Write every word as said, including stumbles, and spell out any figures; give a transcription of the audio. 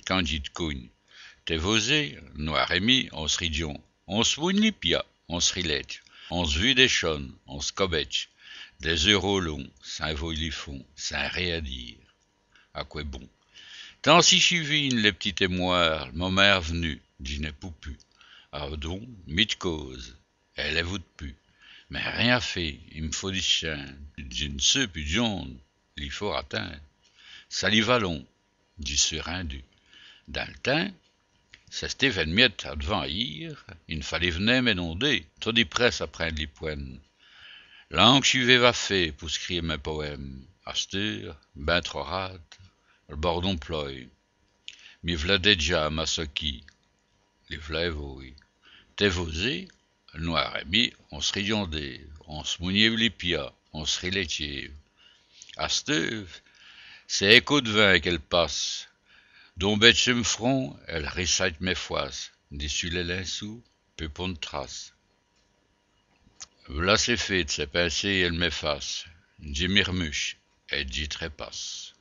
quand dji t' cougne. Tè vôzi, nwâr èt mi, on s' ridjon, on s' mougne li pia, on s' rilèdje, on s' vût dès chone, on s' cobèdje, dès-eûres au long, sins vôy li fond, sins rén a dîre. À qwè bon ? Tant si dji vine, lès p'titès mwârts, l' momint av'nu, dji n' pou pus. Adon, mi dj' cause, èt lès vôte pus. Mins rén a fé, i m' faut dischinde, dji n' seû pus djon.ne, li faut ratinde. Ça li va long, dji seû rindu. Dins l' timps, c'èsteûve ène miète advant-îr, i n' faleûve nén m' ènonder, todi prèsse à prinde li pwène. Langue dji v'êve afé pou scrîre mès powèmes, asteûre, bin trop rade, l' bordon ploye. Mi v'la dèdja, ma soki, li v'la èvôye. Tè vôzi, nwâr èt mi, on s' ridjondéve, on s' mougnève li pia, on s' rilèdjève. Asteûve, c'èst èco d' vint qu'èle passe. D'on bètch su m' front, èle rissate mès fwèces, dissus lès linçoûs, pus pont d' trace. V'la c'èst fét, c'èst pinsé, èle m'èface, dji mi r'muche, èt dji trèpasse.